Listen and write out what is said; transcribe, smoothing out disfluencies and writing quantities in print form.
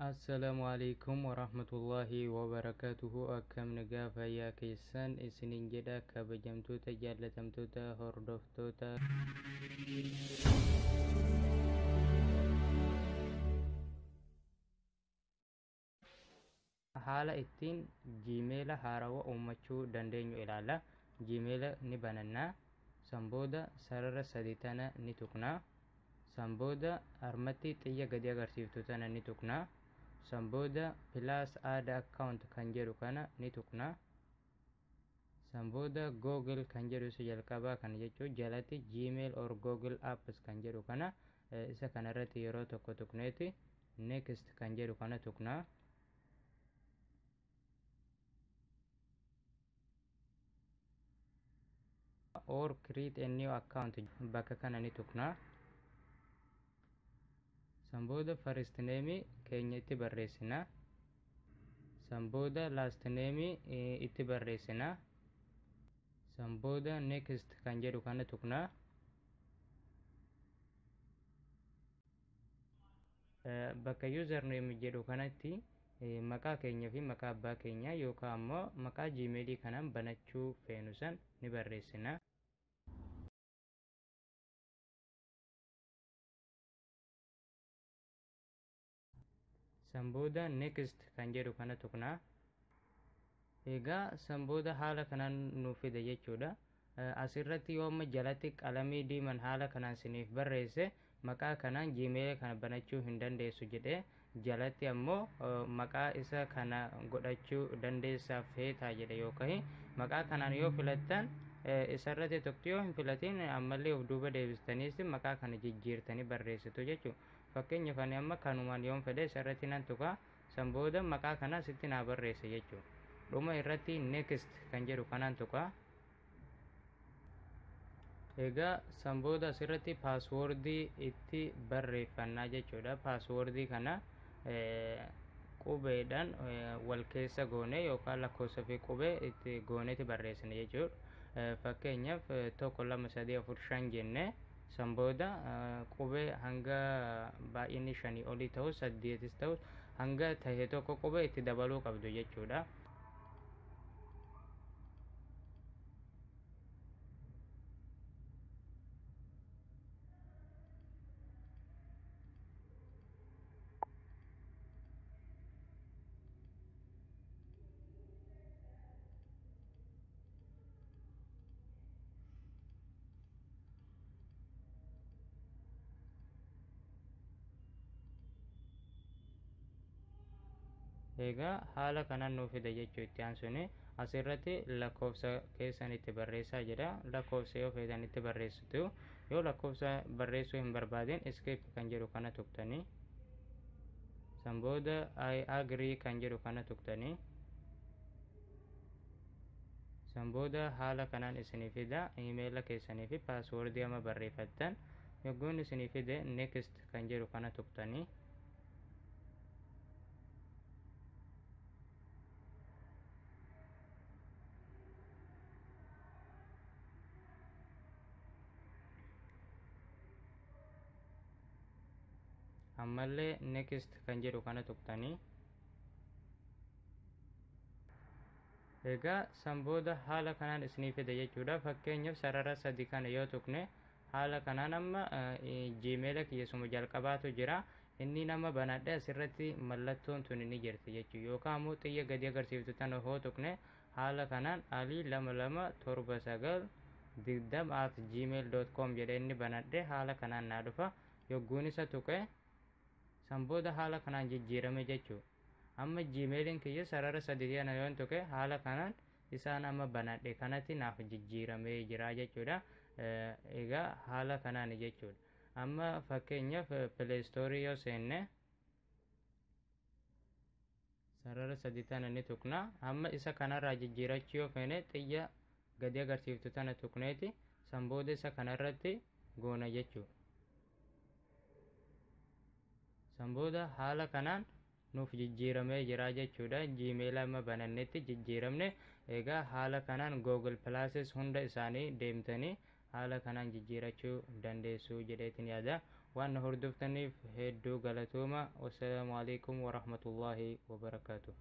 Assalaamu alaikum warahmatullaahi wabarakaatuhu. Akkam nagaa fayyaa keessan isiniin jedha, kabajamtoota jaallatamtoota hordoftoota. Haala ittiin Gmaila haarawaa uumachuu dandeenyu ilaalla. Gmaila ni banannaa. San booda sarara sadi tana ni tuqnaa. San booda harmatti xiyya gadi agarsiiftu tana ni tuqnaa. San booda plus add account kan jedhu kana ni tuqnaa. San booda Google kan jedhu isa jalqabaa kana jechuun jalatti Gmail or Google Apps kan jedhu kana isa kanarratti yeroo tokko tuqneeti next kan jedhu kana tuqnaa. Or create a new account bakka kana ni tuqnaa. San booda first name keenya itti barreessina. San booda last name itti barreessina. San booda next kan jedhu kana tuqnaa. Bakka username jedhu kanatti maqaa keenya fi maqaa abbaa keenyaa yookaan ammoo maqaa Gmailii kanaan banachuu feenu san ni barreessina. San booda next kan jedhu kana tuqnaa. Egaa san booda haala kanaan nuuf fida jechuudha. Asirratti yoo amma jalatti qalamii diiman haala kanaan siniif barreesse, maqaa kanaan Gmail kana banachuu hin dandeessu jedhee, jalatti ammoo maqaa isa kana godhachuu dandeessaa feetaa jedhe, yookaan maqaa kanaan yoo filattan isarratti tuqxu, yoo hin filatin ammallee of duuba deebistaniis maqaa kana jijjiirtanii barreessitu jechuudha. Fakkeenyaaf ani amma kanumaan yoon fedhe isarratti nan tuqa, san booda maqaa kana asitti naa barreessa jechuudha. Dhuma irratti next kan jedhu kanaan tuqa. Egaa san booda asirratti paaswoordii itti barreeffannaa jechuudha. Paaswoordii kana qubeedhaan wal keessa goone yookaan lakkoofsa fi qubee itti gooneeti barreessina jechuudha. Fakkeenyaaf 1 2 3 4 5 jenne, san booda qubee hanga baay'inni shanii olii ta'u, saddeetis ta'u, hanga ta'e tokko qubee itti dabaluu qabdu jechuudha. Egaa haala kanaan nuuf fida jechuu. Itti aansuni asirratti lakkoofsa keessan itti barreessaa jedha. Lakkoofsa yoo feetan itti barreessitu, yoo lakkoofsa barreessuu hin barbaadin skip kan jedhu kana tuqtanii, san booda I agree kan jedhu kana tuqtanii, san booda haala kanaan isinii fida. Iimeela keessanii fi paaswoordii amma barreeffattan yogguun isinii fide next kan jedhu kana tuqtanii, ammallee next kan jedhu kana tuqtanii. Egaa san booda haala kanaan isinii fida jechuudha. Fakkeenyaaf sarara sadi kana yoo tuqne, haala kanaan amma Gmaila kiyyasuma jalqabaatu jira. Inni nama banadhe asirratti mallattoon tun ni jirti jechuudha. Yookaan ammoo xiyya gadi agarsiiftu tana hoo tuqne, haala kanaan alii227920@gmail.com jedhe inni banadhe haala kanaan naa dhufa. Yogguun isa tuqe, san booda haala kanaan jijjiirame jechuudha. Amma Gmailiin kiyya sarara sadi kana yoon tuqe, haala kanaan isaan amma banadhe kanatti naaf jijjiiramee jira jechuudha. Egaa haala kanaan jechuudha. Amma fakkeenyaaf Play Store yoo seenne, sarara sadi tana ni tuqna. Amma isa kanarraa jijjiirachuu yoo feene, xiyya gadi agarsiiftu tana tuqneeti san booda isa kanarratti goona jechuudha. San booda haala kanaan nuuf jijjiiramee jira jechuudha. Gmail amma banannetti jijjiiramne. Egaa haala kanaan Google Pluses hunda isaanii deemtanii Haala kanaan jijjiirachuu dandeessu jedheetin yaada. Waan na hordoftaniif hedduu galatooma. Wassalaamu alaikum warahmatullaahi wabarakaatu.